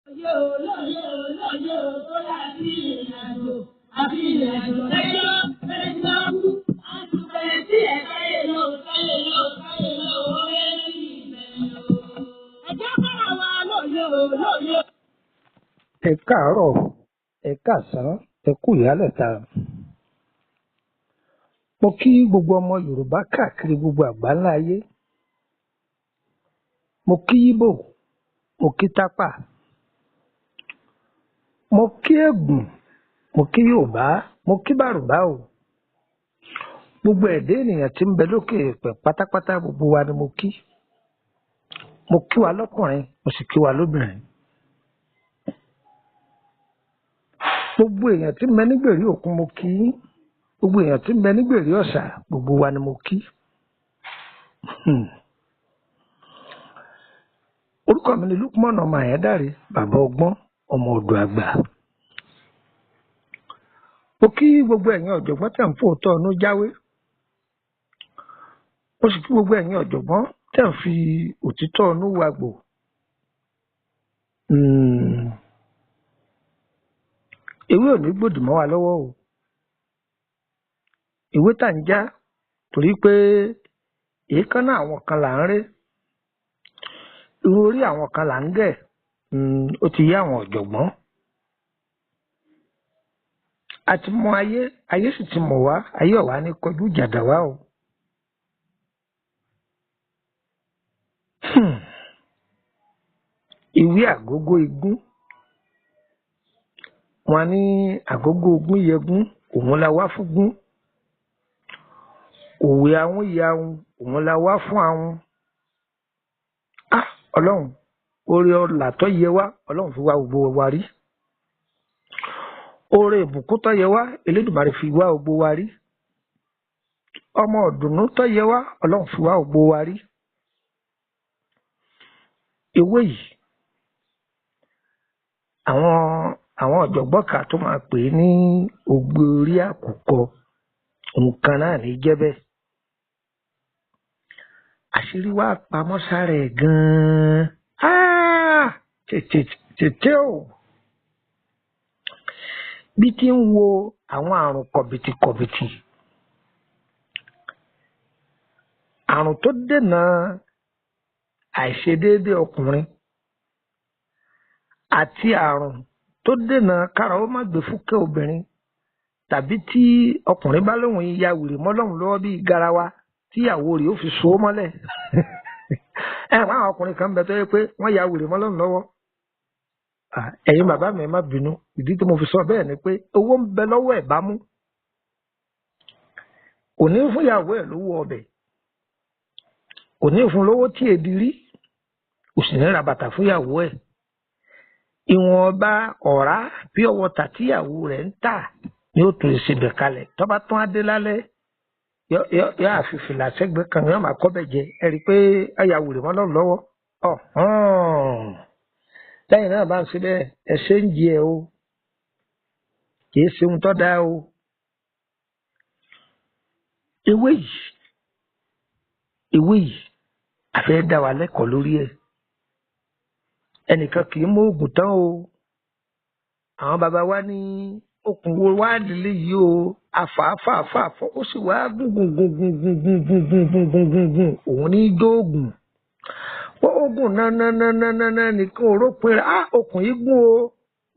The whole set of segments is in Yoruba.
Lóye o, lóye o, lóye o, tó láti ìrìn àjò àti ìrìn àjò lẹ́jọ́ lẹ́jọ́ kú. Àtùpẹ̀ sí ẹ̀ káyé lọ, káyé lọ, káyé lọ, orí ìbẹ̀rẹ̀ o. Ẹ jẹ́ kọ́ra wa lóye o, lóye o. Ẹ káàárọ̀, ẹ káàsán, ẹ kú ìyálẹ̀ta. Mo kí gbogbo ọmọ Yorùbá káàkiri gbogbo àgbáńlá ayé. Mo kí Íbò, mo kí Tápà, mo kí Ègùn, mo kí Yorùbá, mo kí Bàrùbá o. Gbogbo ẹ̀dá ènìyàn tí ń bẹ lókè èèpẹ̀ pátápátá gbogbo wa ni mo kí. Mo kí wa lọ́kùnrin, mo sì kí wa lóbìnrin. Gbogbo èèyàn tí ń bẹ nígbèrí òkun mo kí yín. Gbogbo èèyàn tí ń bẹ nígbèrí ọ̀sà gbogbo wa ni mo kí. Orúkọ mi ni Lukman ọmọ Àyándàre, bàbá ọgbọ́n, ọmọ ọ̀dọ̀ àgbà. Mo kí gbogbo ẹ̀yin ọ̀jọ̀gbọ́n tẹ̀ ń fòótọ́ ọ̀nú jáwé. Mo sì kí gbogbo ẹ̀yin ọ̀jọ̀gbọ́n tẹ̀ ń fi òtítọ́ ọ̀nú wagbò. Ewé ò ní gbòdì mọ́ wa lọ́wọ́ o. Ìwé tá ń já torí pé èékánná àwọn kan là ń ré, irun orí àwọn kan là ń gẹ̀, ó ti yé àwọn ọ̀jọ̀gbọ́n. A ti mọ ayé, ayé sì ti mọ̀ wá, ayé ọ̀wá ní kọjú ìjà dà wá o. Ìwé àgógó igún. Wọ́n ní àgógó ogún yẹgún, òun la wá fún gún. Òwe ahun yẹ ahun, òun la wá fún ahun. Ah! Ọlọ́run, oore ọlà tó yẹ wá, Ọlọ́run fi wá gbogbo wa rí. Oore ìbùkún tó yẹ wá, Elédùmarè fi wá gbogbo wa rí. Ọmọ ọ̀dùnnú tó yẹ wá, Ọlọ́run fi wá gbogbo wa rí. Ewé yìí, àwọn ọ̀jọ̀gbọ́n kan tó máa pè é ní ògbé orí àkùkọ, nǹkan náà ní jẹ́ bẹ́ẹ̀. Àṣírí wa pamọ́ sára ẹ̀ gan-an. Ah! Tètè tètè o. Bí ti ń wo àwọn àrùn kọ̀bìtìkọ̀bìtì, àrùn tó dènà àìṣedéédé ọkùnrin àti àrùn tó dènà kára ó má gbé fúkẹ́ obìnrin, tàbí tí ọkùnrin bá lóun ya wèrè mọ́ lọ́hùn lọ́wọ́ bíi garawa tíyàwó rẹ̀ ó fi so ó mọ́lẹ̀. Ẹ wọ́n àwọn ọkùnrin kan ń bẹ tó yẹ pé wọ́n ya wèrè mọ́ lọ́hùn lọ́wọ́. Ẹ̀yin bàbá mi, ẹ má bínú. Ìdí tí mo fi sọ bẹ́ẹ̀ ni pé owó ń bẹ lọ́wọ́ ẹ̀ bá mú. Kò ní fún ìyàwó ẹ̀ lówó ọbẹ̀. Kò ní fún lówó tí èdè rí. Kò sì ní ra bàtà fún ìyàwó ẹ̀. Ìwọ̀nba ọ̀rá pure water tíyàwó rẹ̀ ń tà ni ó tún ṣe bẹ̀ kalẹ̀. Tó bá tún á dé lálẹ́, yọ àfi fìlà sẹ́gbẹ̀ẹ́ kan, yọ máa kọ́ bẹ̀ jẹ. Ẹ rí i pé ẹ̀yà wèrè mọ́ lọ́rùn lọ́wọ́. Lẹ́yìn náà bá ń ṣe bẹ́ẹ̀, ẹ ṣe ń jẹ o. Kì í ṣe ohun tó dáa o. Ewé yìí, ewé yìí, a fẹ́ dá wa lẹ́kọ̀ọ́ lórí ẹ̀. Ẹnìkan kì í mú oògùn tán o. Àwọn baba wa ní okùn wo wá lílé yìí o, àfààfààfààfọ ó sì wá gùn gùn gùn gùn gùn gùn gùn gùn gùn gùn gùn gùn òun ní dóògùn. Wọ́n oògùn náà náà náà náà náà náà nìkan òrópin rẹ̀, á okùn yìí gùn o,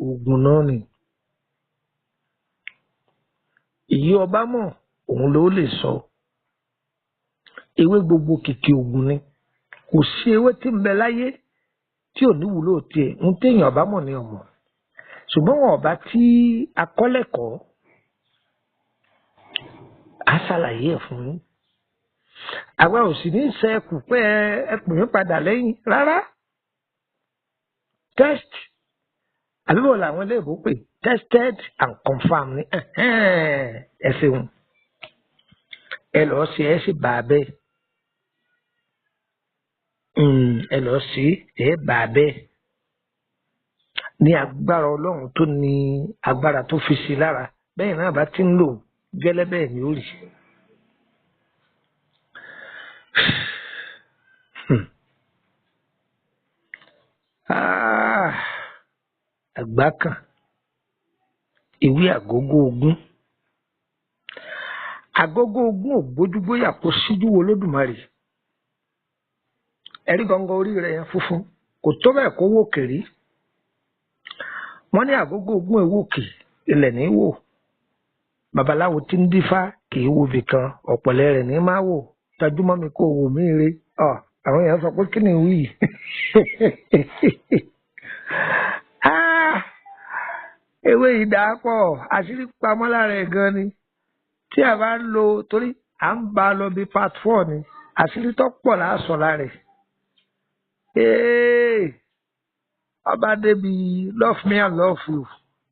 oògùn náà ni. Èyí ọba mọ̀, òun ló lè sọ. Ewé gbogbo kìkì oògùn ni. Kò sí ewé tí ń bẹ láyé tí ò ní wúlò tiẹ̀, ń téèyàn ọba mọ̀ ni ọmọ. Ṣùgbọ́n wọn ọba tí akọ́lẹ̀kọ́ á ṣàlàyé ẹ̀ fún yín. Àwa ò sì ní sẹ ẹkù pé ẹ pè mí padà lẹ́yìn rárá. Test àbíbọ̀ làwọn iléèbó pè tested and confirmed ní ẹ ṣeun. Ẹ lọ́ọ́ ṣe ẹ sì bá a bẹ́ẹ̀. Ẹ lọ́ọ́ ṣe ẹ bá a bẹ́ẹ̀. Ní agbára Ọlọ́run tó ní agbára tó fi sí lára, bẹ́ẹ̀ náà bá ti ń lò gẹ́lẹ́ bẹ́ẹ̀ ni ó rí. Ah. àgbákàn, ewé àgógó ogún. Àgógó ogún ò gbójúgbóyà kó síjú wo Lódùmarè. Ẹ̀rí gangan orí rẹ̀ yẹn funfun kò tó bẹ́ẹ̀ kó wò kèrí. Wọ́n ní àgógó ogún èwò òkè ilẹ̀ ní wò. Babaláwo tí ń dífá kì í wo ibìkan, ọ̀pọ̀lẹ́ rẹ̀ ní máa wò. Tajúmọ́ mi kó wò mí re. Àwọn èèyàn sọ pé kí ni wí? Ewé yìí dà pọ̀, àṣírí pamọ́ lára ẹ̀ gan ni. Tí a bá ń lo, torí à ń bá a lọ bí part 4 ni, àṣírí tó pọ̀ là á sọ lára ẹ̀. Ọba débi love me and love you.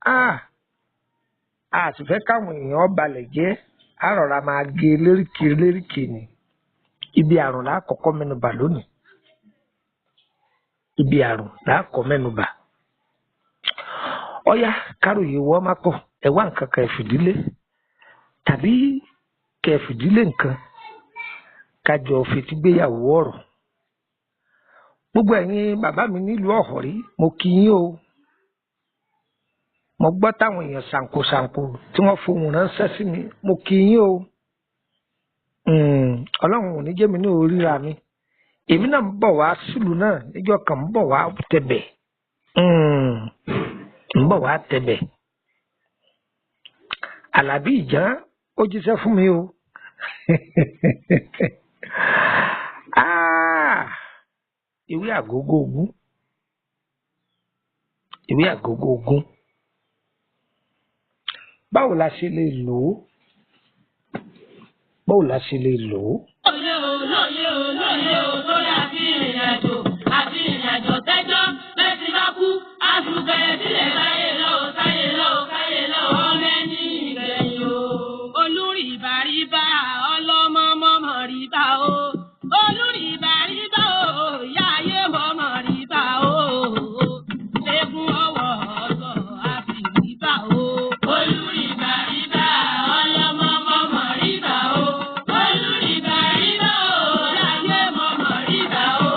A sì fẹ́ káwọn èèyàn balẹ̀ jẹ́, á rọra máa gé léríkì léríkì ni. Ibi àrùn lákọ̀ọ́kọ́ mẹ́nubà lónìí. Ibi àrùn lákọ̀ọ́ mẹ́nubà. Ọ̀yá káròyé wọ́n má pọ̀, ẹ wá nǹkan kan ẹ̀fìdílé tàbí kẹfìdílé nǹkan kájọ fetígbéyàwó ọ̀rọ̀. Gbogbo ẹ̀yin bàbá mi nílùú Ọ̀họ̀rí, mo kí yín o. Mo gbọ́ táwọn èèyàn ṣàǹkóṣàǹkó tí wọ́n fohùn ránṣẹ́ sí mi, mo kí yín o. Ọlọ́run ò ní jẹ́ mi ní oríra mi. Èmi náà ń bọ̀ wá sílùú náà níjọ́ kan, ń bọ̀ wá tẹ̀bẹ̀. Ń bọ̀ wá tẹ̀bẹ̀. Àlàbí Ìjàn ó jíṣẹ́ fún mi o. Ìwé àgógó ogún. Ìwé àgógó ogún. Báwo la ṣe lè lò ó? Báwo la ṣe lè lò ó? Lóye o, lóye o, lóye o, lórí àti ìrìnàjò, àti ìrìnàjò tẹ́jọ́, bẹ́ẹ̀ ti bá kú, àṣùbẹ̀rẹ̀ sílẹ̀ láyé lọ, sáyé lọ, sáyé lọ, ọmọ ẹni ìgbẹ̀yìn o. Olúrìbàrìbà, ọlọ́mọ mọ́mọ́ rìbà o. Olúrìbàrìbà o, ìyá ayé mọ́mọ́ rìbà o. Eégún ọwọ́ ọ̀sọ̀ àfi rìbà o. Olúrìbàrìbà, ọlọ́mọ mọ́mọ́ rìbà o. Olúrìbàrìbà o, ìyá ayé mọ́mọ́ rìbà o.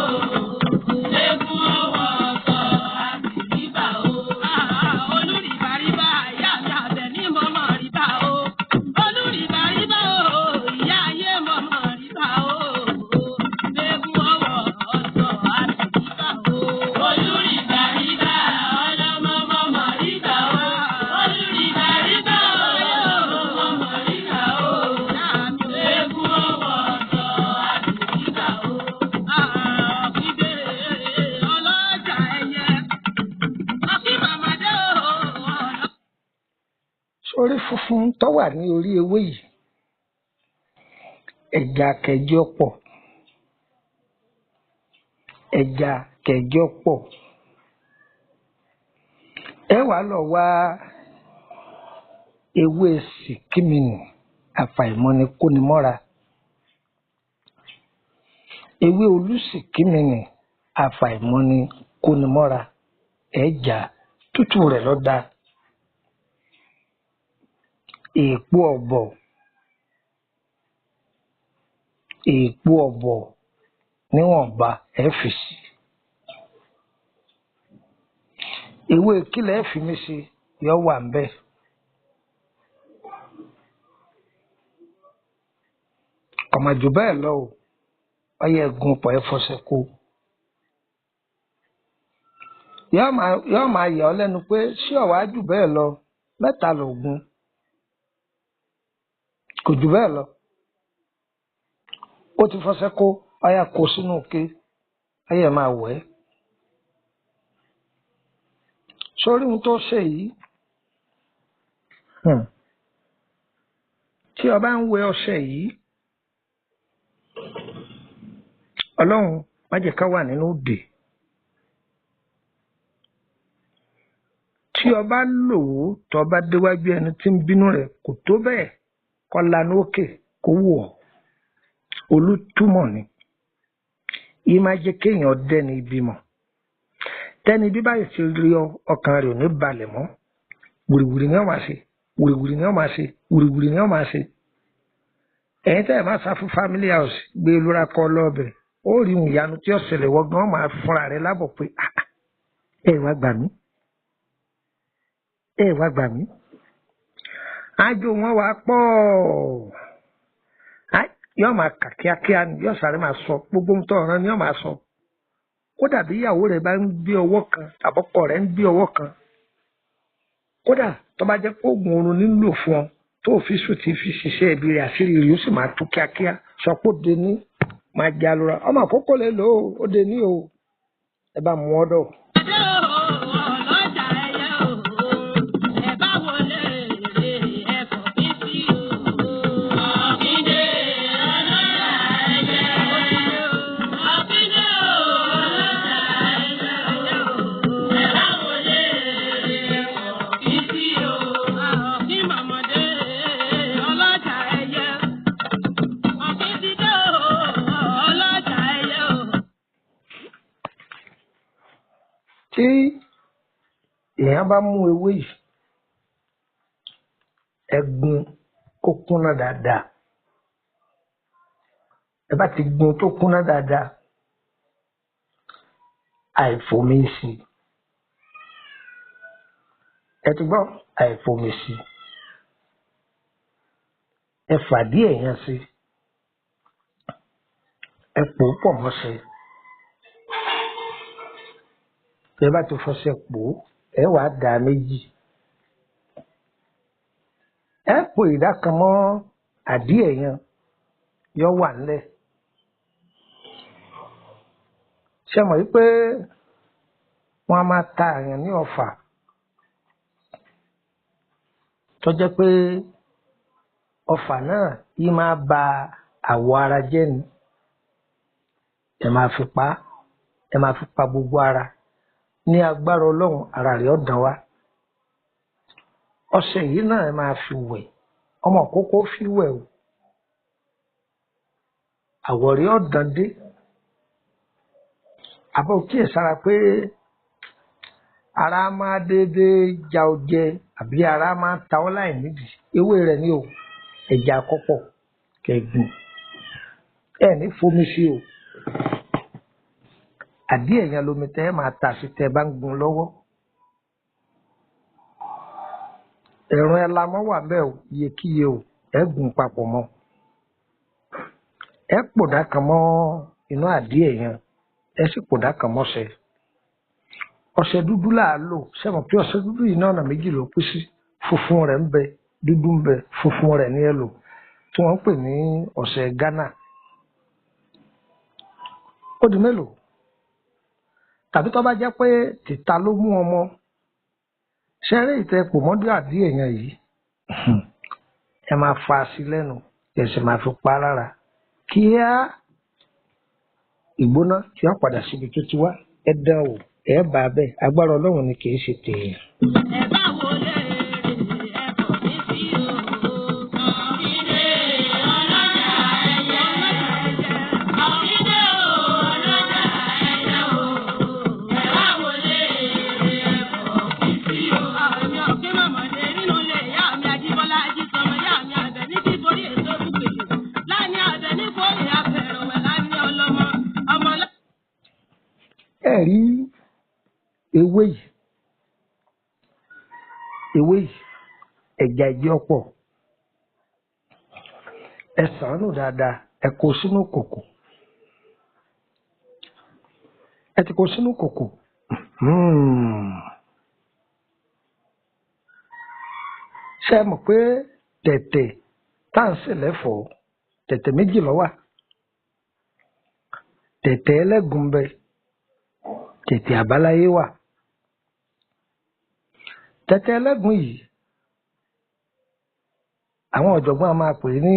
Eégún ọwọ́ ọ̀sọ̀ àfi rìbà o. Olúrìbàrìbà, ìyá mi Àbẹ̀ní mọ́mọ́ rìbà o. Olúrìbàrìbà o, ìyá ayé mọ́mọ́ rìbà o. Eégún ọwọ́ ọ̀sọ̀ àfi rìbà o. Olúrìbàrìbà, ọlọ́mọ mọ́mọ́ rìbà o. Olúrìbàrìbà o, mọ́mọ́ rìbà o. Eégún ọwọ́ ọ̀sọ̀ àfi rìbà o. Àkídé ọlọ́jà ẹyẹ, àkí màmá dé o. Sórí funfun tó wà ní orí ewé yìí, ẹja kẹjọ pọ̀. Ẹja kẹjọ pọ̀. Ẹ wàá lọ wá ewé sìkímìnì àfàìmọ́ni kónimọ́ra. Ewé olùsìkímìnì àfàìmọ́ni kónimọ́ra. Ẹja tútù rẹ̀ lọ da. Èèpo ọ̀bọ̀, èèpo ọ̀bọ̀ níwọ̀nba ẹ fi sí. Ewé kílẹ̀ ẹ fi mí sí yọ wà ń bẹ̀. Kọ̀mọ̀jù bẹ́ẹ̀ lọ o, ọyẹ ẹ̀gùn pọ̀ ẹ fọṣẹ kó. Yọ́ máa yà ọ́ lẹ́nu pé ṣé ọ̀wá jù bẹ́ẹ̀ lọ, mẹ́ta lògùn. Kò jù bẹ́ẹ̀ lọ. Ó ti fọṣẹ kó, ọyà kó sínú òkè, ọyẹ máa wẹ̀ ẹ́. Sórí ohun tó ṣe yìí, tí o bá ń wẹ ọṣẹ yìí, Ọlọ́run má jẹ́ ká wà nínú òdè. Tí o bá lò ó, tó o bá déwájú ẹni tí ń bínú rẹ̀, kò tó bẹ́ẹ̀ kó lanu òkè kó wò ọ́. Olútúmọ̀ ni. Yìí máa jẹ́ kéèyàn dẹ́ni ibi mọ̀. Tẹ́ni bí báyìí ṣe rí ọ, ọkàn rẹ̀ ò ní balẹ̀ mọ́. Wùrìwùrì ni ó máa ṣe, wùrìwùrì ni ó máa ṣe, wùrìwùrì ni ó máa ṣe. Ẹ̀yin tẹ́ ẹ̀ máa sá fún family house, gbé lóra kọ́ lọ́ọ̀bẹ̀. Ó rí ohun ìyanu tí ó ṣẹlẹ̀ wọ́n gan máa fúnra rẹ̀ lábọ̀ pé ẹ wá gbà mí. Ẹ wá gbà mí. Ájò wọn wá pọ̀. Yóò máa kà kíákíá ni, yóò sáré máa sọ gbogbo ohun tó ọ̀ràn ni yóò máa sọ. Kódà bí ìyàwó rẹ̀ bá ń gbé ọwọ́ kan tàbọ́kọ rẹ̀ ń gbé ọwọ́ kan. Kódà tó bá jẹ́ pé oògùn oorun nílò fún ọ tó fi sùn tí fi ṣiṣẹ́ ibi rẹ̀, àṣírí rẹ̀ yóò sì máa tú kíákíá. Sọ pé ó de ní máa jẹ alura. Ọmọ àkókò lè lò ó, ó de ní o. Ẹ bá mú ọ dọ̀. Adé o, ọlọ́jà ẹyẹ o, ẹ bá wọlé èrè ẹ̀fọ́ bí sí o. Ọ̀kíndé ọlọ́jà ẹyẹ o, ọ̀kíndé o, ọlọ́jà ẹyẹ o, ẹ bá wọlé èrè ẹ̀fọ́ bí sí o. Ọ̀kín mọ̀mọ́dé ọlọ́jà ẹyẹ, ọ̀kín dídé o, ọlọ́jà ẹyẹ o. Tí èèyàn bá mú ewé yìí, ẹ gún kó kúnná dáadáa. Ẹ bá ti gún tó kúnná dáadáa, àìfòmí sí i. Ẹ ti gbọ́, àìfòmí sí i. Ẹ fàdí èèyàn sí i. Ẹ pò ó pọ̀ mọ́ṣẹ. Tẹ bá ti fọṣẹ pò ó, ẹ wàá dà á méjì. Ẹ po ìdá kan mọ́ àdí èèyàn, yọ wà ńlẹ̀. Ṣé mọ̀ wípé wọ́n á máa ta àyàn ní ọfà tó jẹ́ pé ọfà náà yìí máa ba àwọ̀ ara jẹ́ ni. Ẹ máa fi pa á, ẹ máa fi pa gbogbo ara. Ní agbára Ọlọ́run, ara rẹ̀ ó dán wá. Ọṣẹ yìí náà ẹ máa fi wẹ̀. Ọmọ kókó fi wẹ̀ o. Àwọ̀ rẹ̀ ó dán dé. Àbọ̀ kíyèsára pé ara máa dédé ja ọ jẹ àbí ara máa ta ọ́ láì nídìí. Ewé rẹ̀ ni o. Ẹja kọ́pọ̀ kẹ̀gùn. Ẹ ní fomi sí o. Àdí ẹ̀yàn lomi tẹ́ ẹ máa ta sí tẹ́ ẹ bá ń gun lọ́wọ́. Ẹ̀rùn ẹlamọ́ wà bẹ́ẹ̀ o, iyekíye o, ẹ gún papọ̀ mọ́. Ẹ pòdà kan mọ́ inú àdí ẹ̀yàn, ẹ sì pòdà kan mọ́ṣẹ. Ọṣẹ dúdú là á lò. Ṣé mọ̀ pé ọṣẹ dúdú yìí náà ọ̀nà méjì ló pín sí? Funfun rẹ̀ ń bẹ, dúdú ń bẹ, funfun rẹ̀ ní ẹ lò, tí wọ́n ń pè ní ọṣẹ Ghana. Ó di mélòó? Tàbí tó bá jẹ́ pé tìta ló mú ọmọ, ṣeré ìtẹ pòmọ́dé àdí èèyàn yìí, ẹ máa fa sí lẹ́nu, ẹ sì máa fi pa á lára. Kíá ìgbóná tí ó padà síbi tó ti wá, ẹ dán wò, ẹ bá a bẹ́ẹ̀. Agbára Ọlọ́run ni kì í ṣe tèèyàn. Ẹ bá wọlé èrè ẹ̀fọ́ bí sí o. Ọ̀kíndé ọlọ́jà ẹyẹ, ọ̀kíndé o, ọlọ́jà ẹyẹ o, ẹ bá wọlé èrè ẹ̀fọ́ bí sí o. Àmì ọ̀kín mọ̀mọ́dé nínú ilé ìyá mi Ajíbọ́lá Ajísọmọ ìyá mi Àbẹ̀ní tí borí èso rúgbèdè. Láàní Àbẹ̀ní kórè apẹ̀rọ̀wẹ̀ láàní ọlọ́mọ ọmọ lá. Ẹ rí ewé yìí, ewé yìí, ẹja ẹjẹ ọ̀pọ̀. Ẹ ṣàánú dáadáa, ẹ kó sínú kòkò. Ẹ ti kó sínú kòkò. Ṣé ẹ mọ̀ pé tẹ̀tẹ̀ tá à ń sè lẹ́fọ̀ọ́, tẹ̀tẹ̀ méjì ló wà. Tẹ̀tẹ̀ ẹlẹ́gùn ń bẹ, tẹ̀tẹ̀ àbáláyé wà. Tẹ̀tẹ̀ ẹlẹ́gùn yìí, àwọn ọ̀jọ̀gbọ́n a máa pè é ní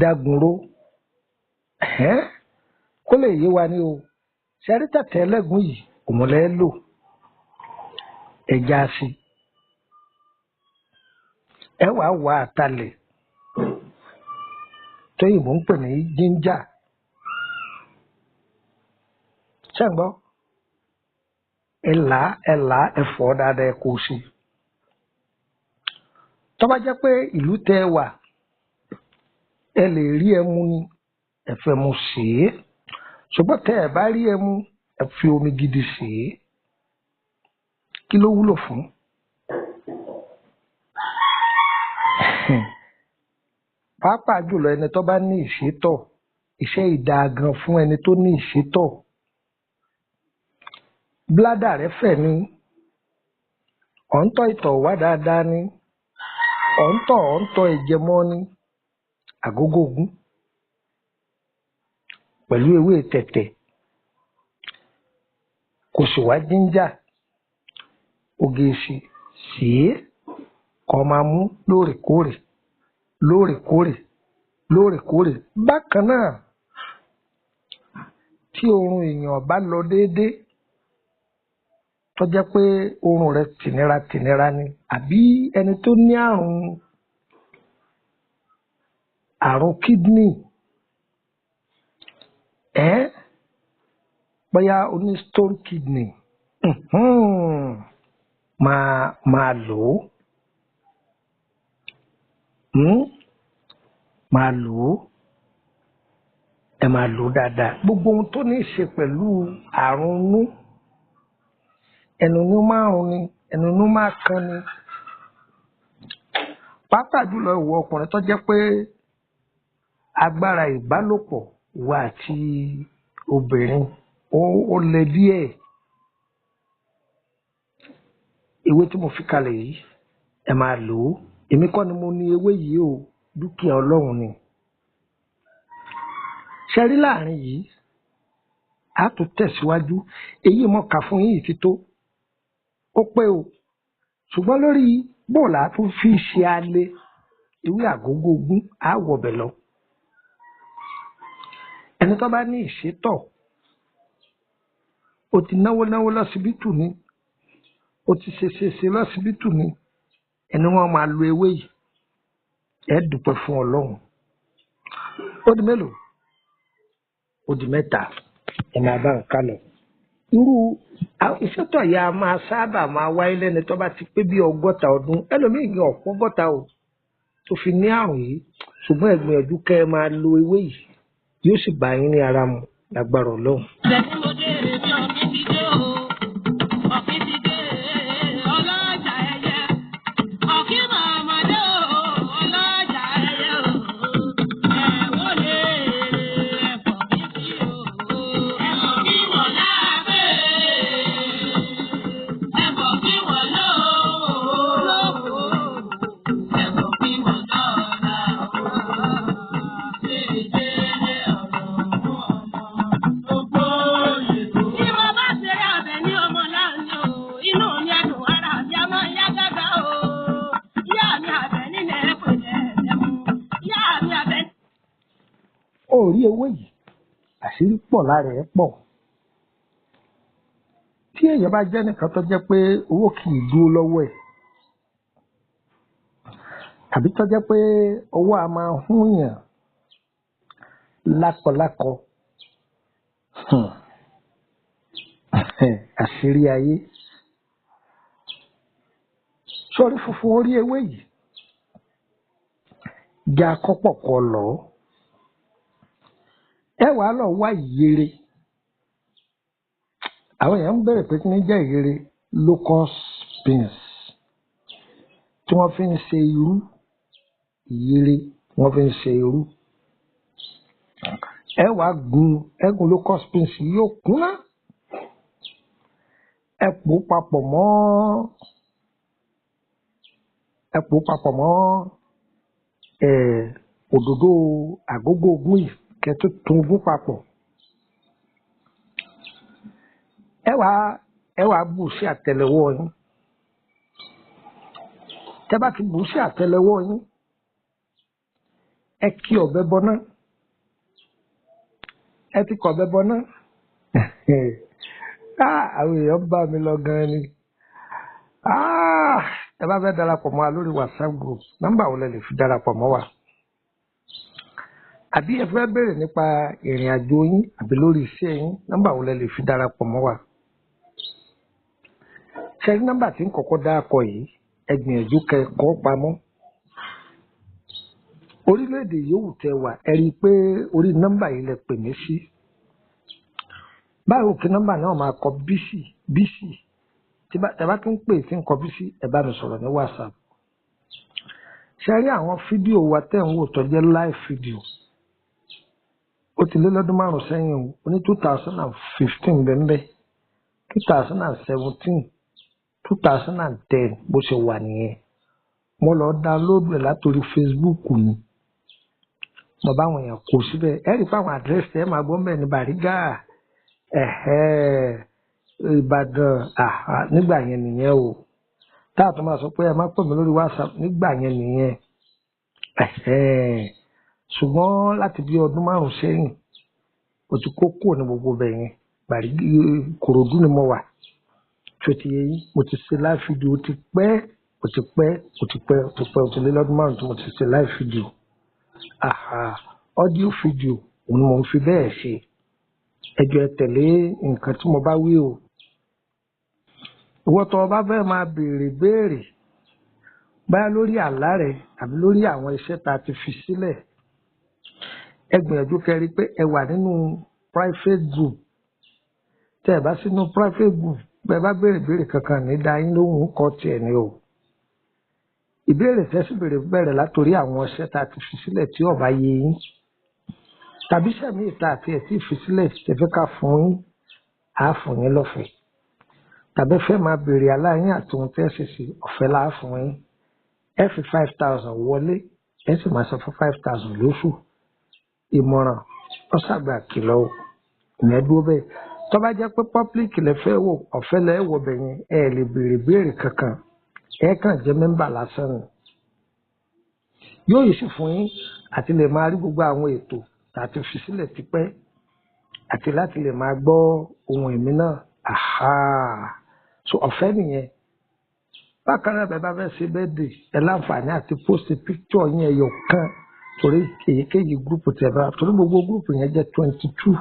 dágunró. Ẹ̀hẹ́n, kó lè yé wa ní o. Ṣé ẹ rí tẹ̀tẹ̀ ẹlẹ́gùn yìí, òun lẹ́ lò. Ẹja sí i. Ẹ wàá wá atalẹ̀ tóyìnbó ń pè ní ginger. Ṣé ń gbọ́? Ẹ là á, ẹ là á, ẹ fọ̀ ọ́ dáadáa, ẹ kó o sí i. Tó bá jẹ́ pé ìlú tẹ́ ẹ wà, ẹ lè rí ẹmu ni, ẹ fẹ́ mu sè é. Ṣùgbọ́n tẹ́ ẹ bá rí ẹmu, ẹ fi omi gidi sè é. Kí ló wúlò fún? Pàápàá jùlọ ẹni tó bá ní ìsétọ̀, iṣẹ́ ìdáa gan fún ẹni tó ní ìsétọ̀. Bládà rẹ fẹ̀ ni, ọ̀ ń tọ́ ìtọ̀ wá dáadáa ni, ọ̀ ń tọ́ ẹ̀jẹ̀ mọ́ ni, àgógó ogún pẹ̀lú ewé tẹ̀tẹ̀, kò sì wá jíńjà, oge sí é kó máa mú lóòrèkóòrè lóòrèkóòrè lóòrèkóòrè. Bákan náà, tí oorun èèyàn bá lọ déédéé, tó jẹ́ pé oorun rẹ̀ tìnira tìnira ni, àbí ẹni tó ní àrùn kídìní, bóyá o ní stone kidney, máa lò ó, máa lò ó, ẹ máa lò ó dáadáa. Gbogbo ohun tó ní í ṣe pẹ̀lú àrùn inú, ẹnu inú márùn ni, ẹnu inú máa kan ni. Pàápàá jùlọ ìwọ ọkùnrin tó jẹ́ pé agbára ìbálòpọ̀ ìwọ àti obìnrin ó le díẹ̀. Ewé tí mo fi kalẹ̀ yìí, ẹ máa lò ó. Èmi kọ́ ni mo ní ewé yìí o, dúkìá Ọlọ́run ni. Ṣé rí láàrin yìí, a tún tẹ̀síwájú. Èyí mo kà fún yín ti tó. Ó pé o. Ṣùgbọ́n lórí bóòlà tún fi ṣe alẹ́ ewé àgógó ogún, á wọbẹ̀ lọ. Ẹni tó bá ní ìsétọ̀, o ti náwó náwó lọ́sibítù ni, o ti ṣe ṣe ṣe lọ́sibítù ni, ẹni wọn máa lo ewé yìí, ẹ dúpẹ́ fún Ọlọ́run. Ó di mélòó? Ó di mẹ́ta. Ẹ máa bá nǹkan lọ. Irú ìsétọ̀ yìí a máa sábà máa wáyé lẹ́ni tó bá ti pé bí 60 ọdún. Ẹlòmíì gan ọ̀pọ̀ 60 o tó fi ní àrùn yìí, ṣùgbọ́n ẹ gbìyànjú kẹ́ ẹ máa lo ewé yìí, yóò sì bá yín ní ara mu lágbára Ọlọ́run. Bẹ̀rù mo dé bí ọ̀kín ti dé o, ọ̀kín ti dé ọlọ́jà ẹyẹ. Ọ̀kín màmá dé o, ọlọ́jà ẹyẹ o. Ẹ̀wọ́ lè ẹ̀fọ́ kí sí o. Ẹ̀fọ́ kí wọ́n lábẹ́. Ẹ̀fọ́ kí wọ́n lóòó. Ẹ̀fọ́ kí wọ́n lọ́la o. Tí mo bá ṣe abẹ ní ọmọ láàánú o, inú mi á dùn, ara mi á máa yá gágá o. Ìyá mi abẹ nílẹ̀ kò jẹ́ ẹ̀mú. Ìyá mi abẹ. Ó rí ewé yìí, àṣírí pọ̀ lára ẹ̀ pọ̀. Tí èèyàn bá jẹ́ nìkan tó jẹ́ pé owó kì í dúró lọ́wọ́ ẹ̀, tàbí tó jẹ́ pé owó a máa hún yàn lákọlákọ, àṣírí ayé. Sọ́rí funfun orí ewé yìí, já kọ́pọ̀ kọ lọ. Ẹ wàá lọ wá ìyèrè. Àwọn èèyàn ń bẹ̀rẹ̀ pé kí ní jẹ́ ìyèrè? Locust beans tí wọ́n fi ń ṣe irú, ìyèrè wọ́n fi ń ṣe irú. Ẹ wàá gun ẹgùn locust beans yóò kúnná. Ẹ pò papọ̀ mọ́, ẹ pò papọ̀ mọ́ òdòdó àgógó ogún yìí kẹ́ tó tún ogún papọ̀. Ẹ wàá bù sí àtẹ́lẹwọ́ yín. Tẹ́ bá ti bù sí àtẹ́lẹwọ́ yín, ẹ kí ọ̀bẹ bọná. Ẹ ti kọ̀bẹ bọná. Àwọn èèyàn bá mi lọ gan ni. Ẹ bá fẹ́ darapọ̀ mọ́ wa lórí WhatsApp group, nọ́mbà wo lẹ lè fi darapọ̀ mọ́ wa? Àbí ẹ fẹ́ béèrè nípa ìrìn àjò yín àbí lórí iṣẹ́ yín, nọ́mbà wo lẹ lè fi darapọ̀ mọ́ wa? Ṣé rí nọ́mbà tí ń kọ́kọ́ dákọ yìí, ẹ gbìyànjú kẹ́ ẹ kọ pamọ́. Orílẹ̀-èdè yòówù tẹ́ wà, ẹ rí i pé orí nọ́mbà yìí lẹ pè mí sí. Báwo kí nọ́mbà náà máa kọ bísì bísì? Tí bá tẹ́ bá tún pè tí ń kọ bísí, ẹ bá mi sọ̀rọ̀ ní WhatsApp. Ṣe rí àwọn fídíò wa tẹ̀ ń wò tó jẹ́ live video, ó ti lé lọ́dún 5 sẹ́yìn o. Ó ní 2015 bẹ́ẹ̀, 2017, 2010, bó ṣe wà nìyẹn. Mo lọ download rẹ̀ látòrí Facebook ni, mo bá àwọn èèyàn kó síbẹ̀. Ẹ rí i pé àwọn àdírẹ́sì ẹ máa gbọ́ mẹ́rin ní Bàrígà, Ìbàdàn nígbà yẹn nìyẹn o. Táà tó máa sọ pé ẹ má pè mí lórí WhatsApp nígbà yẹn nìyẹn. Ṣùgbọ́n láti bí ọdún 5 sẹ́yìn, o ti kó kúrò ní gbogbo bẹ̀ yẹn. Bàrígà, Ìkòròdú ni mo wà. Tó ti yẹ yín, mo ti ṣe live video, ó ti pẹ́, ó ti pẹ́, ó ti pẹ́, ó ti pẹ́, ó ti lé lọ́dún 5 tí mo ti ṣe live video. Audio video òun ni mo ń fi bẹ́ẹ̀ ṣe. Ẹ jọ̀ọ́ ẹ tẹ̀lé nǹkan tí mo bá wí o. Ìwọ tó o bá fẹ́ máa béèrè béèrè báyà lórí àlá rẹ àbí lórí àwọn iṣẹ́ tá a ti fi sílẹ̀, ẹ gbìyànjú kẹ́ rí pé ẹ wà nínú private group. Tẹ́ ẹ bá sínú private group, bẹ́ẹ̀ bá béèrè béèrè kankan ní dá yín lóhùn kọ́ tiẹ̀ ni o. Ìbéèrè tẹ́sí béèrè bẹ̀rẹ̀ látòrí àwọn iṣẹ́ tá a ti fi sílẹ̀ tí ó bá yé yín, tàbí sẹ́mi ìta àti ẹ̀ tí ì fi sílẹ̀ tẹ́ fẹ́ ká fún yín, á fún yín lọ́fẹ̀ẹ́. Tàbí fẹ́ máa béèrè aláyín àti ohun tẹ́ ṣe sí, ọ̀fẹ́ la fún yín. Ẹ fi 5,000 wọlé, ẹ sì máa san fún 5,000 lóṣù. Ìmọ̀ràn ọ̀sàgbà kìlọ̀ o, ìyẹn dúró bẹ́ẹ̀. Tó bá jẹ́ pé public lẹ fẹ́ wò, ọ̀fẹ́ lẹ wò bẹ̀ yẹn, ẹ lè béèrè béèrè kankan, ẹ kàn jẹ́ mẹ́mbà lásán ni. Yóò yìí sì fún yín àti lè máa rí gbogbo àwọn ètò tàti fi sílẹ̀ tipẹ́, àti láti lè máa gbọ́ ohun ẹ̀mí náà. So ọ̀fẹ́ nìyẹn. Bákan náà, bẹ́ẹ̀ bá fẹ́ ṣe birthday, ẹ láǹfààní àti post picture yín ẹyọ kan torí èyíkéyìí group tẹ́ bá, torí gbogbo group yẹn jẹ́ 22.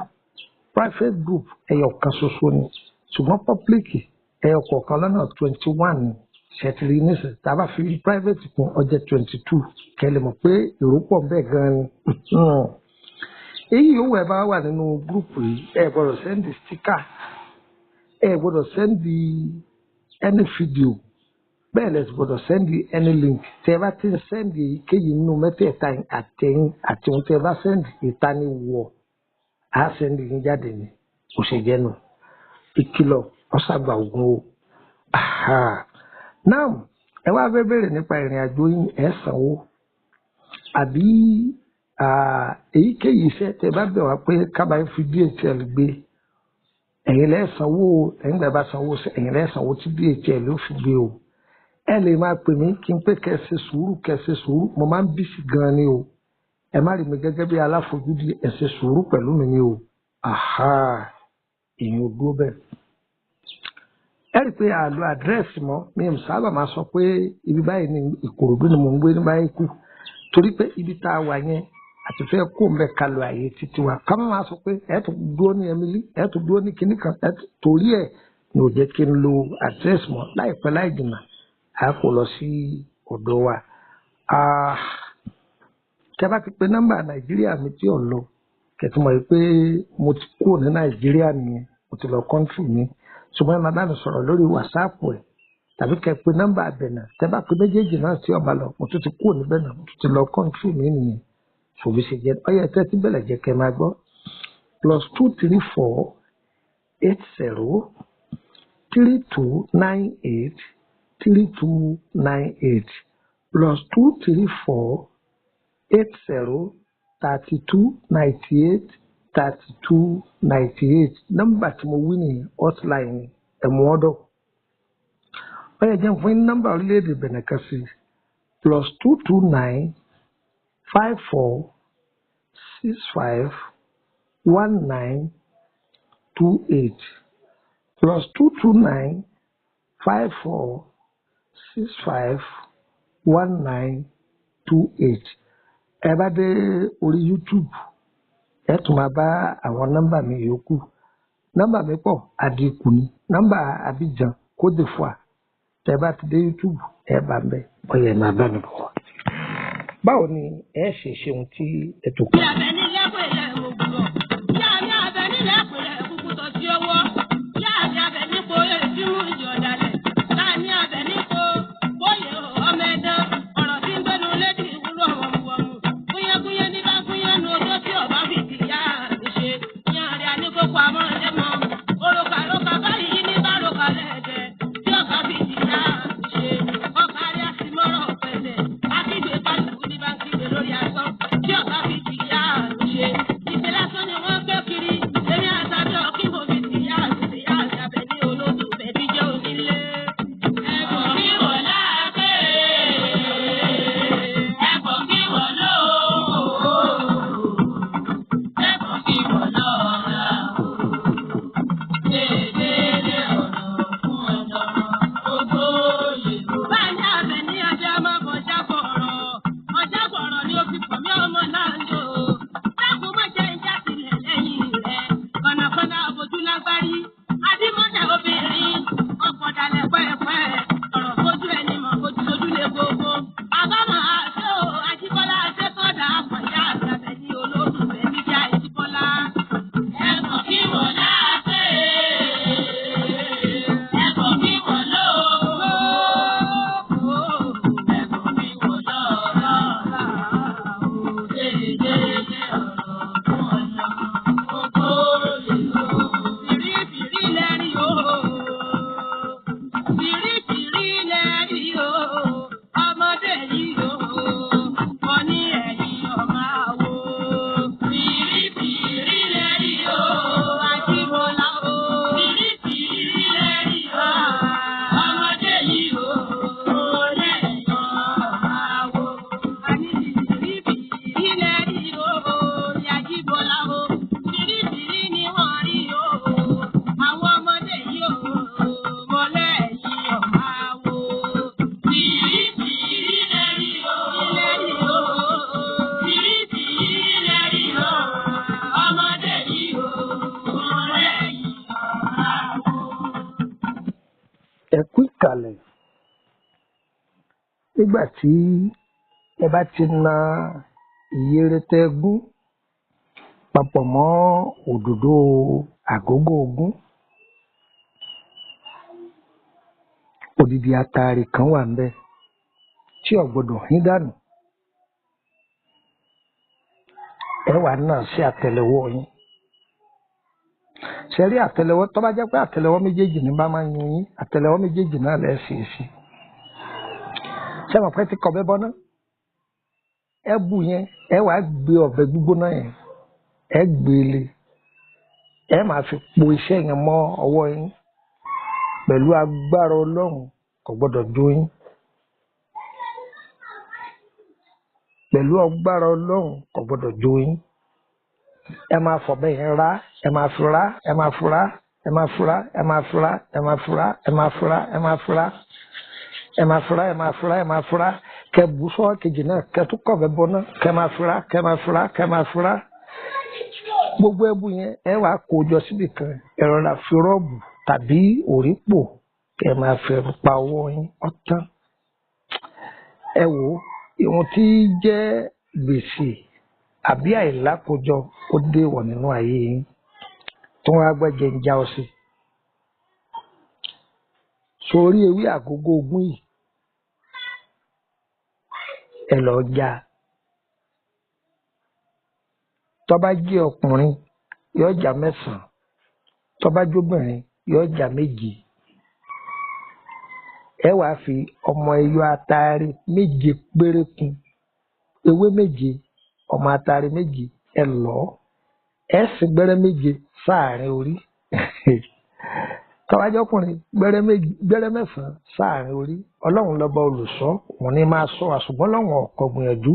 Private group ẹyọ kan ṣoṣo ni, ṣùgbọ́n public ẹyọ kọ̀ọ̀kan lọ́nà 21 ni. Ṣètìlí nísìnyí, tá a bá fi private kún, ó jẹ́ 22. Kẹ́ lè mọ̀ pé èrò pọ̀ bẹ́ẹ̀ gan ni. Èyí yòówù ẹ bá wà nínú group yìí, ẹ gbọ́dọ̀ send sticker, ẹ gbọ́dọ̀ send any video, bẹ́ẹ̀ lẹ sì gbọ́dọ̀ send any link. Tẹ́ ẹ bá ti ń send èyíkéyìí nínú mẹ́tẹ̀ẹ̀ta, àtẹ̀yìn àti ohun tẹ́ ẹ bá send, ìtaniwọ̀ á send yín jáde ni. Kò ṣe jẹ́ nu. Ìkìlọ̀ ọ̀sàgbà ògùn o. Now, ẹ wá fẹ́ bẹ̀rẹ̀ nípa ìrìn àjò yín, ẹ sanwó àbí èyíkéyìí iṣẹ́ tẹ́ bá bẹ̀ wá pé kábàáyé fi DHL gbé, ẹ̀yin lẹ́ sanwó. Ẹ̀yin gbà bá sanwó, ẹ̀yin lẹ́ sanwó tí DHL ló fi gbé o. Ẹ lè máa pè mí kí n pé kẹ́ ṣe sùúrù, kẹ́ ṣe sùúrù. Mo máa ń busy gan ni o. Ẹ má rí mi gẹ́gẹ́ bí aláfojúdi, ẹ ṣe sùúrù pẹ̀lú mi ni o. Èyàn ò dúró bẹ́ẹ̀. Ẹ rí i pé àlọ́ àdírẹ́sì mọ́ mi ò sábà máa sọ pé ibi báyìí ni Ìkòròdú ni mò ń gbé ní báyìí kú, torí pé ibi tá a wà yẹn àti fẹ́ kó ń bẹ kalọ̀ àyè títí wa. Ká má máa sọ pé ẹ tún dúró ní Emily, ẹ tún dúró ní kinní kan, ẹ torí ẹ ní ò jẹ́ kí n lo àdírẹ́sì mọ́. Láìpẹ́ láì jìnnà, a kò lọ sí ọ̀dọ̀ wa. Tẹ́ bá ti pe nọ́mbà Nàìjíríà mi tí ò lọ, kẹ̀tì mọ̀ pé mo ti kúrò ní Nàìjíríà nìyẹn, mo ti lọ country mi. Ṣùgbọ́n ẹ máa bá mi sọ̀rọ̀ lórí WhatsApp ẹ̀ tàbí kẹ́ pe nọ́mbà Bẹ̀nà. Tẹ́ bá pe méjèèjì náà tí ọba lọ, mo tún ti kúrò ní Bẹ̀nà, mo tún ti lọ country mi nìyẹn. Ṣòbí ṣe jẹ́ ọyẹ tẹ́tí bẹ̀rẹ̀ jẹ́ kẹ́ máa gbọ́. +234 80 32 98 32 98, +234 80 32 98 32 98. Nọ́mbà tí mo wí nìyẹn, hotline ẹ̀mú ọ̀dọ̀. Ó yẹ jẹ́ fún nọ́mbà orílẹ̀-èdè Benin kan sí, +229 54 65 19 28, +229 54 65 19 28. Ẹ bá dé orí YouTube, ẹ tún máa bá àwọn nọ́mbà mi yòókù. Nọ́mbà mi pọ̀, àdínkù ni nọ́mbà Abidjan, Côte d'Ivoire. Tẹ bá ti dé YouTube, ẹ bá ń bẹ, ọyẹ máa bá mi bọ̀. Báwo ni ẹ ṣe ṣe ohun tí ẹ tó kọ? Ìyá abẹ nílẹ̀ pẹ̀lẹ́ ògùrọ̀. Ìyá mi abẹ nílẹ̀ pẹ̀lẹ́ kúkú tọ́ sí ọwọ́. Ìyá mi abẹ nípo èéfín mú ìjọ dalẹ̀. Láàmì abẹ nípo bóyè ọmọ ẹ̀dán. Ọ̀rọ̀ tí ń gbénu létí Ìkàlẹ̀. Nígbà tí ẹ bá ti na ìyèrè tẹ gún papọ̀ mọ́ òdòdó àgógó ogún, odidi ataare kan wà ńbẹ̀ tí ò gbọdọ̀ hín dànù. Ẹ wà náà sí àtẹ́lẹwọ́ yín. Ṣe rí àtẹ́lẹwọ́, tó bá jẹ́ pé àtẹ́lẹwọ́ méjèèjì ní bá máa ń yún yín, àtẹ́lẹwọ́ méjèèjì náà lẹ ṣe é sí. Ṣé mọ̀ pé ti kọ̀ bẹ́ bọ́ná? Ẹ bù yẹn, ẹ wàá gbé ọ̀bẹ gbígbóná yẹn, ẹ gbé e lé, ẹ máa fi po iṣẹ́ yẹn mọ́ ọwọ́ yín. Pẹ̀lú agbára Ọlọ́run, kò gbọdọ̀ jó yín. Pẹ̀lú agbára Ọlọ́run, kò gbọdọ̀ jó yín. Ẹ máa fọ̀bẹ yẹn rá, ẹ máa fi rá, ẹ máa fi rá, ẹ máa fi rá, ẹ máa fi rá, ẹ máa fi rá, ẹ máa fi rá, ẹ máa fi rá, ẹ máa fi rá, ẹ máa fi rá, ẹ máa fi rá. Kẹ bù sọ́wọ́ kejì náà, kẹ tún kọ̀bẹ bọ́ná, kẹ máa fi rá, kẹ máa fi rá, kẹ máa fi rá. Gbogbo ẹbu yẹn, ẹ wàá kó jọ síbì kan, ẹ rọra fi rọ́ọ̀bù tàbí òrípò kẹ máa fi pa ọwọ́ yín ọ̀tán. Ẹ wò ó, ìwọ̀n tí jẹ́ gbèsè àbí àìlákojọ ó dé wọ̀ nínú ayé yín tí wọ́n á gbẹ́jẹ̀ ń já ọ sí. Sórí ewé àgógó ogún yìí, ẹ lọ já. Tó bá jẹ́ ọkùnrin, yóò já mẹ́sàn-án. Tó bá jóbìnrin, yóò já méje. Ẹ wàá fi ọmọ ẹyọ ataare méje péré kún. Ewé méje, ọmọ ataare méje, ẹ lọ̀ ọ́. Ẹ sì gbẹ́rẹ́ méje sáàrin orí. Tó bá jọ́kùnrin, gbẹ́rẹ́ mẹ́sàn-án sáàrin orí. Ọlọ́run lọ́ba olùṣọ́, òun ní máa ṣọ́ wa, ṣùgbọ́n Ọlọ́run ọ̀kọ̀ gbìyànjú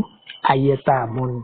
ayẹta àmúni.